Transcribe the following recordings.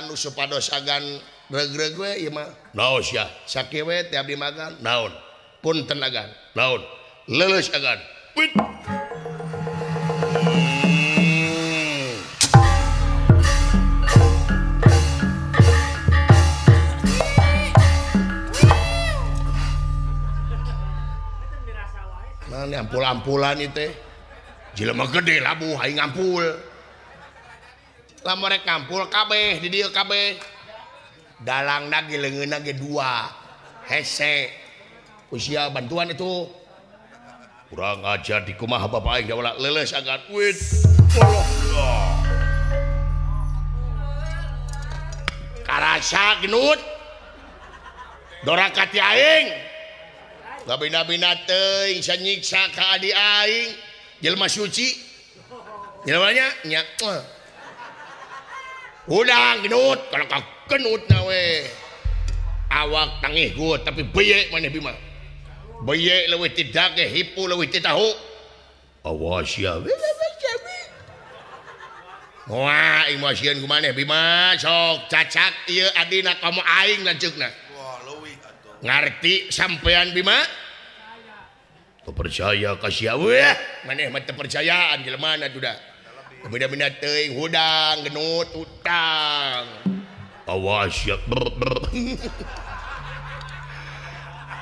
Agan nu supados agan regreg we ieu mah. Naon sia? Sakieu we teh abdi mah agan. Naon? Punten agan. Naon? Leuleus agan. Wit. Mana ampul-ampulan ieu teh. Jelema gede labuh aing ngampul. Lamun rek ngampul kabeh di dieu kabeh. Dalangna ge leungeunna ge dua. Hese. Usia bantuan itu. Kurang ajar di kumaha bapak aing jawala leuleus agan. Wit. Allah. Karasa genut. Doraka ti aing. Gabina-bina teuing sanyiksa ka adi aing. Jelema suci. Jelema nya. Udang genut, kalau kau genut nawe. Awak tangih gua tapi beyek maneh Bima. Beyek leuwih ti dage, hipu leuwih ti tahu. Awas ya. Wah, aing moal sieun ku maneh Bima, sok cacak ieu adina komo aing lanceukna. Wah, leuwih atuh. Ngarti sampean Bima? Teu percaya ka sia weh, maneh mah teu percayaan jelema na duda. Beda-beda teuing hudang genut utang. Awas ya.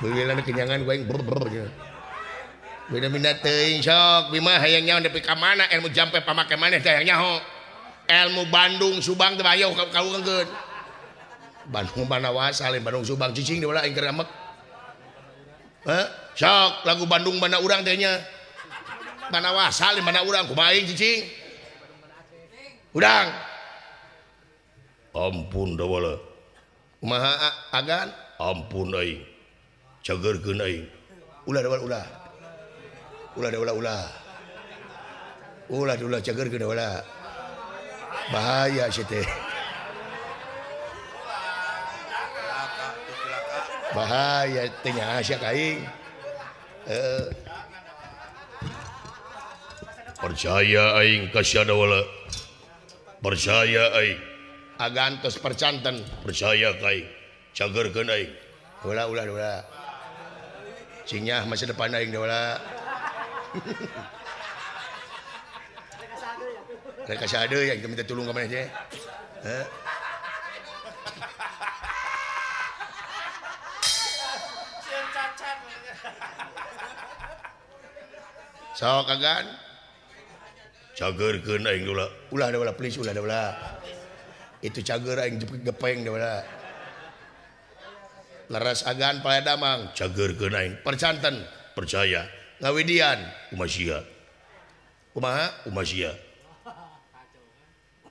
Beuleuna kenyangan ku aing ber ber. Beda-beda teuing sok Bima hayang nyaho nepi ka mana ilmu jampe pamake maneh teh hayang nyaho. Ilmu Bandung Subang teh bayo kaulangkeun. Bandung Banawasa lain Bandung Subang cicing di ulah aing keur amek. Heh, sok lagu Bandung mana urang teh nya. Banawasa lain mana urang kumaha aing cicing. Udang. Ampun dawala. Kumaha agan? Ampun aing. Cageurkeun aing. Ulah dawala ulah. Ulah dawala ulah. Ulah ulah cageurkeun dawala. Bahaya sia teh. Bahaya teh nya sia ka aing. Heeh. Percaya aing ka sia dawala. Percaya aing. Agan tos percanten. Percaya ka aing. Cageurkeun aing. Ulah ulah ulah. Cinyah masa depan aing ulah. Rek asa deui aing minta tulung ka maneh teh. Heh. Sok agan. Cageurkeun aing ulah. Ulah ulah please ulah ulah. Itu cager aing gepeng ulah. Leres agan pala damang cageurkeun aing. Percanten percaya. Ngawidian kumaha sia. Kumaha? Kumaha sia.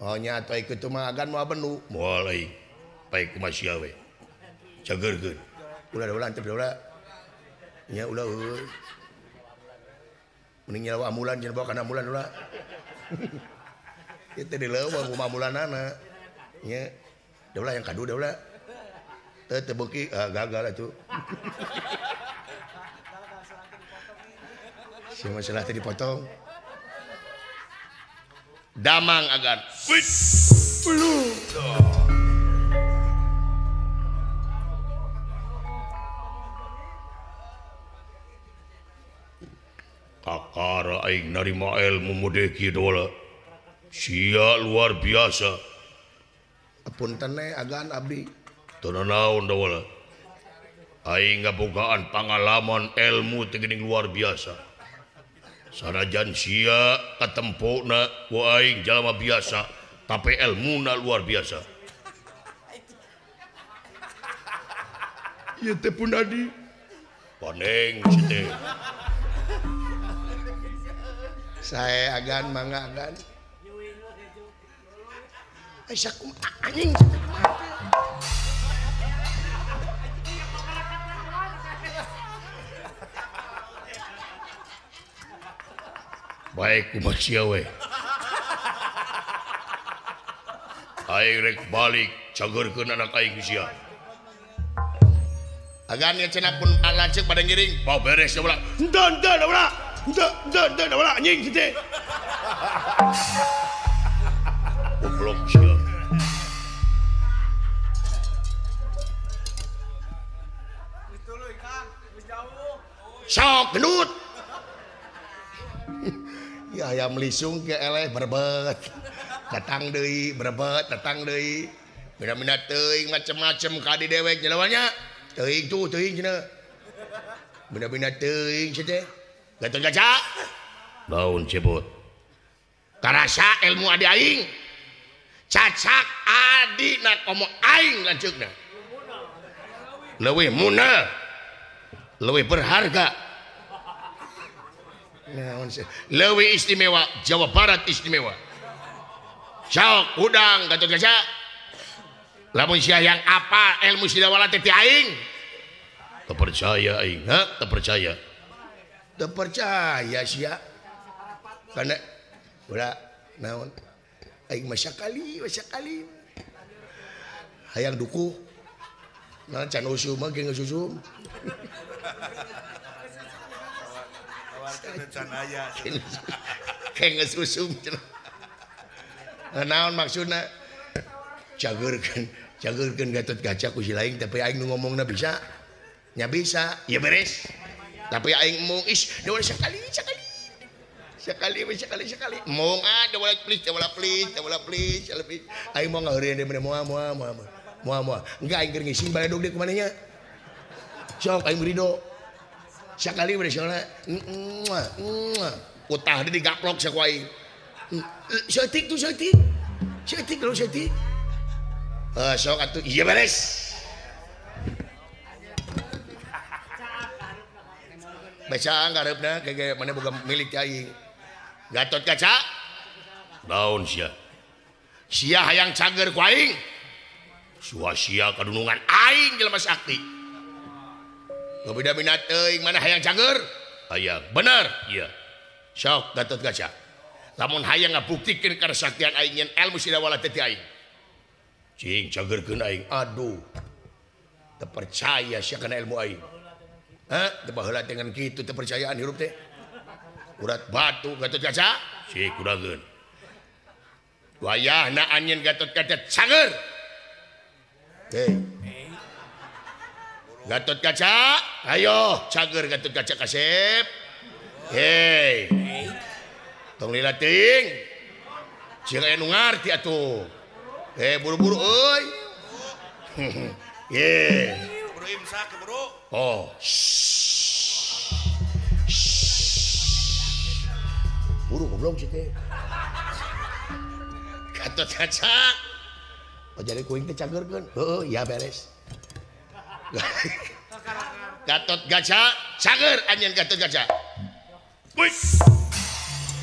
Oh nya atuh kitu mah agan moal benu. Moal aing. Baik kumaha sia we. Cageurkeun. Ulah ulah antep ulah. Nya ulah euy. Mending nyawa ambulan jeung bawa kana ambulan ulah. Itu di leuweung kumaha ambulanana. Nya. Daulah yang kadu daulah. Teu teu beuki gagal atuh. Si masalah teh dipotong. Damang agan. Wih. Belum. Kakara aing narima ilmu mudeki dola. Sia luar biasa. Punten agan abdi. Teu naon dawala. Aing ngabogaan pangalaman ilmu teh geuning luar biasa. Sanajan sia katempona ku aing jalma biasa, tapi ilmuna luar biasa. Ieu teh pun adi. Paneng si teh. Saya agan mangga agan. Aisyah anjing. Baik kumaha sia we. Aing rek balik cageurkeun anak aing sia. Agan nya cenah pun lanceuk pada ngiring. Bau beres ulah. Henteu henteu ulah. Henteu henteu henteu ulah anjing si teh. Goblok sia. Sok gendut. Ya hayam lisung ke eleh berebet. Datang deui, berebet, datang deui. Bina-bina teuing macem-macem ka di dewek jelawanya. Teuing tuh, teuing cenah. Bina-bina teuing cenah teh. Gatot Kaca. Naon cepot? Karasa ilmu adi aing. Cacak adi na komo aing lanceukna. Leuwih munah. Leuwih berharga. Leuwih istimewa, Jawa Barat istimewa. Sok udang Gatot Kaca. Lamun sia yang apa ilmu sidawala teh ti aing? Teu percaya aing, ha? Teu percaya. Teu percaya sia. Kana ulah naon? Aing mah sakali, sakali. Hayang dukuh. Naon can usum mah geus usum. Kayak geus usum cenah. Naon maksudna? Cageurkeun, cageurkeun Gatot Kaca ku si lain tapi aing nu ngomongna bisa. Nya bisa, ya beres. Tapi aing mung is dewa sekali, sekali. Sekali, sekali, sekali. Mung ah dewa please, dewa please, dewa please, please. Aing mau ngaheureun deui moal moal moal. Moal moal. Enggak aing keur ngising baledog deui kumaneh nya. Sok aing ridho. Sekali beres soalna. Utah deui digaplok saku aing. Saeutik tuh saeutik. Saeutik lu saeutik. Sok atuh iya beres. Bacaan kareupna kayak mana boga milik aing. Gatot Kaca. Naon sia? Sia hayang cager ku aing. Suasia kadunungan aing jelema sakti. Beda-beda teuing mana hayang cager? Hayang. Bener? Iya. Sok Gatot Kaca. Lamun hayang ngabuktikeun kasaktian aing nyen ilmu sidawala teh ti aing. Cing cagerkeun aing. Aduh. Teu percaya sia kana ilmu aing. Hah? Teu baheula dengan kitu teu percayaan hirup teh. Urat batu Gatot Kaca. Cing kudageun. Wayahna anjeun Gatot Kaca cager. Hei. Gatot Kaca, ayo cager Gatot Kaca kasep. Hei. Tong lila teuing. Sieun aya nu ngarti atuh. Buru-buru euy. Ye. Buru imsak, buru. Oh. Buru goblok sih teh. Gatot Kaca. Oh jadi kuing teh cagerkeun. Heueuh, ya beres. Gatot Kaca cager anjeun Gatot Kaca. Wis.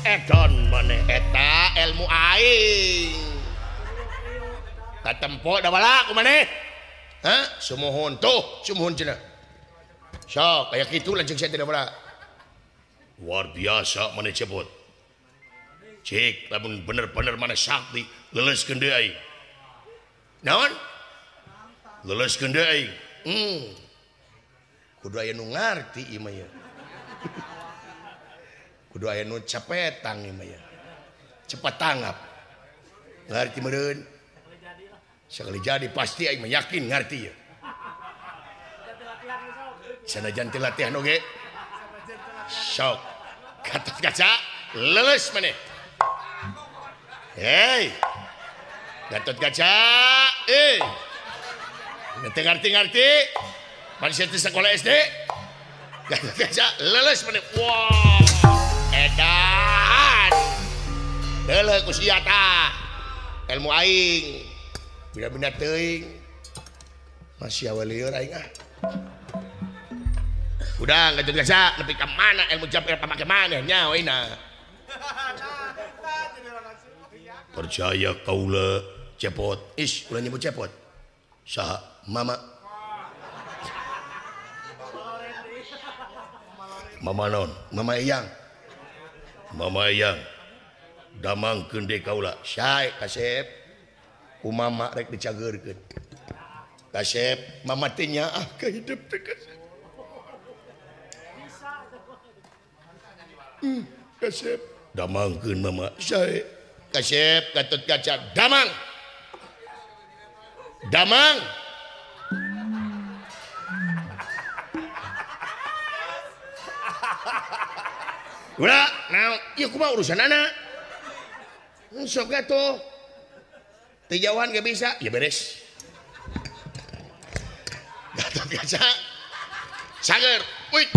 Edon maneh eta ilmu aing. Katempo da bala ku maneh. Hah? Sumuhun tuh, sumuhun cenah. Sok aya kitu lanceuk sia teh da bala. Luar biasa maneh cepot. Cik lamun bener-bener maneh sakti leleuskeun deui aing. Naon? Leleuskeun deui aing. Kudu aya nu ngarti ieu mah ya. Kudu aya nu capetang ieu mah ya. Cepat tanggap. Ngarti meureun. Sekali jadi pasti aing mah yakin ngarti ya. Sanajan teu latihan oge. Sok. Gatot Kaca leuleus maneh. Hei. Gatot Kaca, eh. Teu ngarti-ngarti. Manusia teh sekolah SD. Gatot Kaca leuleus maneh. Wah. Edan. Deuleu ku sia tah. Ilmu aing. Bina-bina teuing. Masih awe lieur aing ah. Udah Gatot Kaca nepi ka mana ilmu jampe pamake maneh nya we na. Percaya kaula cepot. Is ulah nyebut cepot. Saha? Mama. Mama non, Mama Eyang. Mama Eyang. Damangkeun deui kaula. Sae kasep. Ku mama rek dicageurkeun. Kasep, mama teh nyaah ka hidup teh kasep. Kasep, damangkeun mama. Sae. Kasep Gatot Kaca damang. Damang. Ulah, naon? Ieu kumaha urusan anak? Sok atuh. Teu jauhan ge bisa, ya beres. Gatot Kaca. Sager. Wih.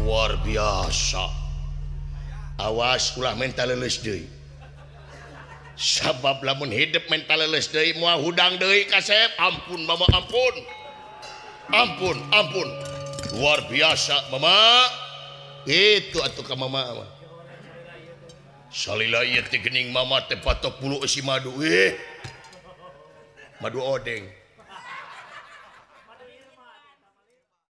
Luar biasa. Awas ulah mental leuleus deui. Sabab lamun hidup mental leuleus deui moal hudang deui kasep. Ampun mama, ampun. Ampun, ampun. Luar biasa mama. Itu atuh ka mama mah. Salila ieu teh geuning mama teh patok bulu eusi madu. Madu odeng.